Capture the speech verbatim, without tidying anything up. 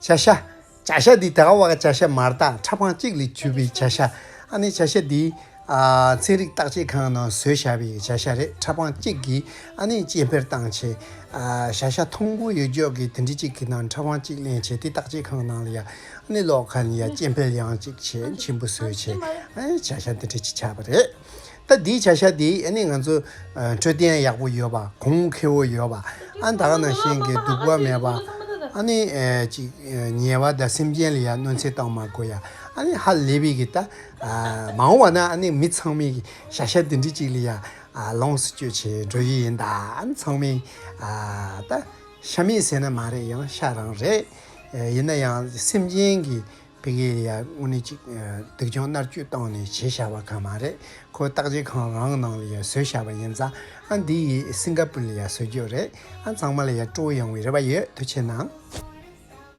བྱ་ཤ། བྱ་ཤ་འདི་ད་ག་བ་ག་བྱ་ཤ་མ་རེད་ད། ཕྲ་ཕུང་གཅིག་ལས་གྱུར་པའི་བྱ་ཤ། ཨ་ནི་བྱ་ཤ་འདི། ཨ། ཚན་རིག་བརྟག་དཔྱད་ཁང་ནང་བཟོས་བཞག་པའི་བྱ་ཤ་རེད། ཕྲ་ཕུང་གཅིག་གིས་ཨ་ནི་སྐྱེ་འཕེལ་བཏང་བྱས། ཨ། བྱ་ཤ་ཐུང་པོ་ཡོད་ཅོག་གི་དེ་འདྲ་གཅིག་གི་ནང་ཕྲ་ཕུང་གཅིག་ལེན་བྱས། དེ་བརྟག་དཔྱད་ཁང་ནང་ལ་ཡ་ཨ་ནི་ལོག་ཁ་ནས་ཡ་སྐྱེ་འཕེལ་ཡང་གཅིག་བྱས། ཆེན་པོ་བཟོས་བྱས། ཨ་ནི་བྱ་ཤ་འདི་འདྲ་གཅིག་ཆགས་པ་རེད། ད་འདིའི་བྱ་ཤ་འདི་ཨ་ནི་ང་ཚོ་ཨ་འཕྲོད་བསྟེན་ཡག་པོ་ཡོད་པ། གོང་ཁེ་པོ་ཡོད་པ། ཨ། ད་ག་ནང་བཞིན་གྱི་སྡུག་པ་མེད་པ། ཨ་ནི་ཨ་ཅིག་ཨ་ཉེས་པ་དང་སེམས་ཅན་ལ་ཡ་གནོད་འཚེ་བཏང་མ་དགོས་ཡ། ཨ་ནི་ཧ་ལས་པའི་གི་ད། ཨ། མ་འོངས་པ་ན་ཨ་ནི་མི་ཚང་མས་གི་བྱ་ཤ་འདི་འདྲ་ཅིག་ལ་ཡ། ཨ། ལོངས་སུ་སྤྱོད་བྱེད་འགྲོ་ཡི་ཡིན་ད། ཨ་ནི་ཚང་མས། ཨ། ད་ཤ་མེད་ཟེར་ན་མ་རེད། ཡང་ཤ་རང་རེད། ཨ། ཡིན་ན་ཡང་སེམས་ཅན་གྱི་ཕ་གི་ལ་ཡ་དངོས་གནས་ཅིག་ཨ་སྡུག་སྦྱོང་མནར་གཅོད་བཏང་ནས་བྱས་བཞག་པ་གང་མ་རེད། ཁོ་བརྟག་དཔྱད་ཁང་རང་ནང་ལ་ཡ་བཟོས་བཞག་པ་ཡིན་ཙང་། ཨ། འདི་ཡི་སིང་ག་པུར་ལ་ཡ་བཟོ་རྒྱུ་རེད། ཨ། ཚང་མ་ལ་ཡ་སྤྲོ་པོ་ཡོང་བའི་རེ་བ་ཡོད། ཐུགས་རྗེ་གནང་།